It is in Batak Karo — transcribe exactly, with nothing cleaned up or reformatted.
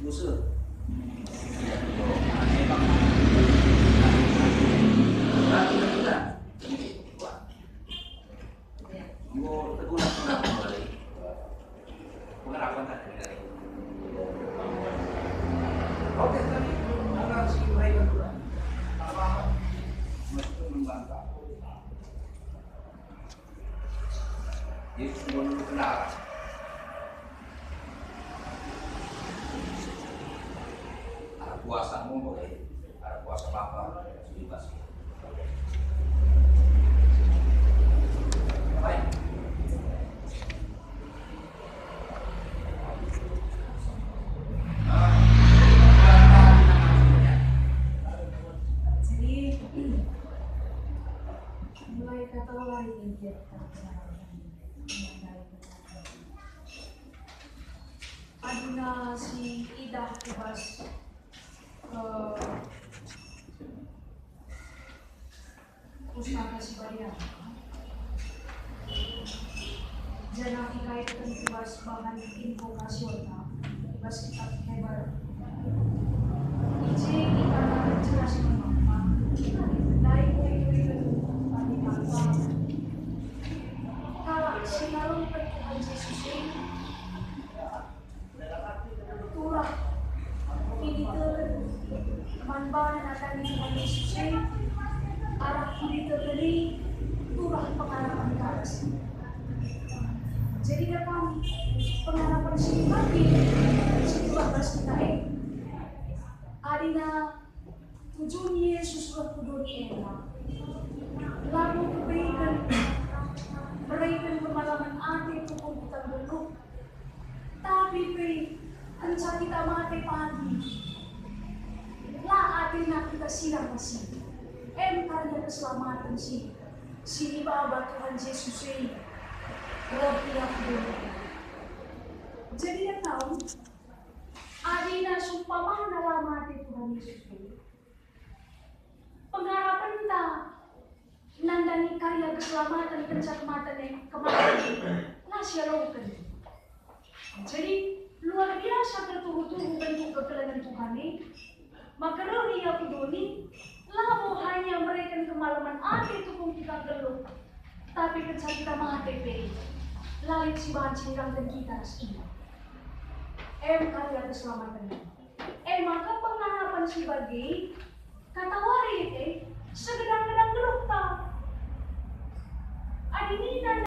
Musa. Enggo terguna kembali. Pengharapan tak terjadi. Oke, tadi orang si mereka kurang. Apa-apa. Meskipun membantah. Yesus enggo nunduk kendaraan. Arah kuasa enggo, eh. Arah kuasa Bapa, si di bas. Baik. Jadi, mulai kata wari yang dia katakan. Adina si idah i bas, eh, Pustaka Si Badia, janah ikaitken i bas bahan invokasionta i bas kitab Heber. I je ikataken jelas man banta, ndai kuri-kuriken bani bangsa. Kalak si ngaloken Tuhan Jesus e turah kiniteken man bana nandangi Tuhan Jesus e, arah kiniteken e turah pengarapen kalak si. Jadi, dekam pengarapen si pagi si turah bas kita e. Adina tujun Yesus reh ku doni enda, labo mereken, mereken kemalamen ate tupung kita nggeluh, tapi pe kenca kita mate pagi, la atena kita sirang bas si. Em karya keselamaten si, si ibaba Tuhan Jesus e reh ia ku doni enda. Jadi, dekam, adina seumpamana la mate Tuhan Jesus e, pengarapenta nandangi karya keselamaten kenca kematen e, kematen e, la sialoken. Jadi, luar biasa tertuhu-tuhu bentuk kekelengen Tuhan e, maka reh ia ku doni, labo hanya mereken kemalemen ate tupung kita nggeluh, tapi kenca kita mate pe, la lit si banci nggeluhken kita ras ia. Em karya keselamaten. E maka pengarapen si bage, kata wari lit e, segedang-gedang geluhta. Adi nina